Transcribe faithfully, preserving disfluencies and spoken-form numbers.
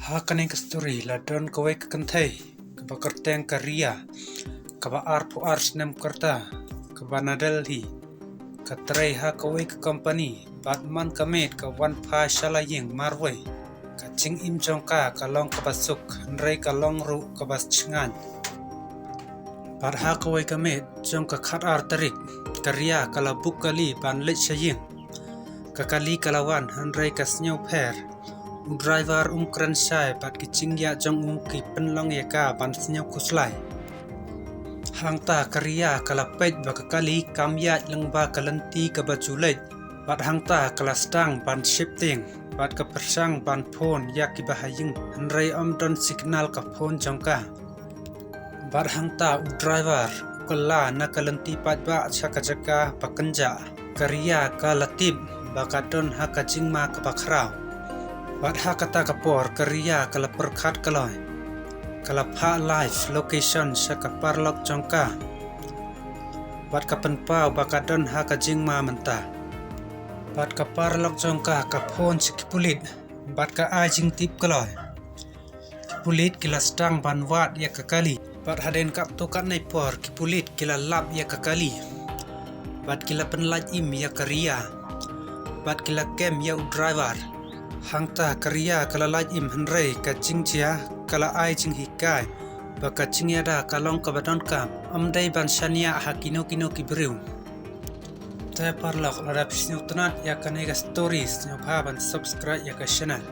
Ha kane ka story la don kawei ka kynthei kaba kyrteng ka Ria, kaba arphew ar snem ka rta, kaba na Delhi, ka trei ha kawei ka company, bad man ka miet ka wan phai sha la ïing marwei. Ka jingim jong ka ka long kaba suk, hynrei ka long ruh kaba shngaiñ. Bad ha kawei ka miet jong ka khatar tarik, ka Ria ka la book kali ban leit sha ïing. Ka kali ka la wan, hynrei ka sngewpher. U driver um kren shai, bad ki jingïaid jong u ki pynlong ïa ka ban sngewkhuslai. Hangta ka Ria ka la peit ba ka kali kam ïaid lyngba ka lynti kaba ju leit. Bad hangta ka la sdang ban sheptieng, bad ka pyrshang ban phone ïa kiba ha ïing, hynrei ym don signal ka phone jong ka. Bad hangta u driver u kylla na ka lynti paidbah sha ka jaka ba kynjah. Ka Ria ka la tip ba ka don ha ka jingma kaba khraw. Bad ha kata ka por ka Ria ka la pyrkhat kloi. Ka la phah live location sha ka paralok jong ka. Bad ka pynpaw ba ka don ha ka jingma mynta. Bad ka paralok jong ka ka phone sha ki pulit, bad ka ai jingtip kloi. Ki pulit ki la sdang ban wad ïa ka kali. Bad hadien katto katne por ki pulit ki la lap ïa ka kali. Bad ki la pynlait im ïa ka Ria. Bad ki la kem ïa u driver. Hangta ka Ria ka la lait im, hynrei ka jingjia ka la ai jinghikai ba ka jingïada ka long kaba donkam, ym dei ban shaniah ha kino kino ki briew. Te paralok, lada phi sngewtynnat ïa kane ka story, sngewbha ban subscribe ïa ka channel.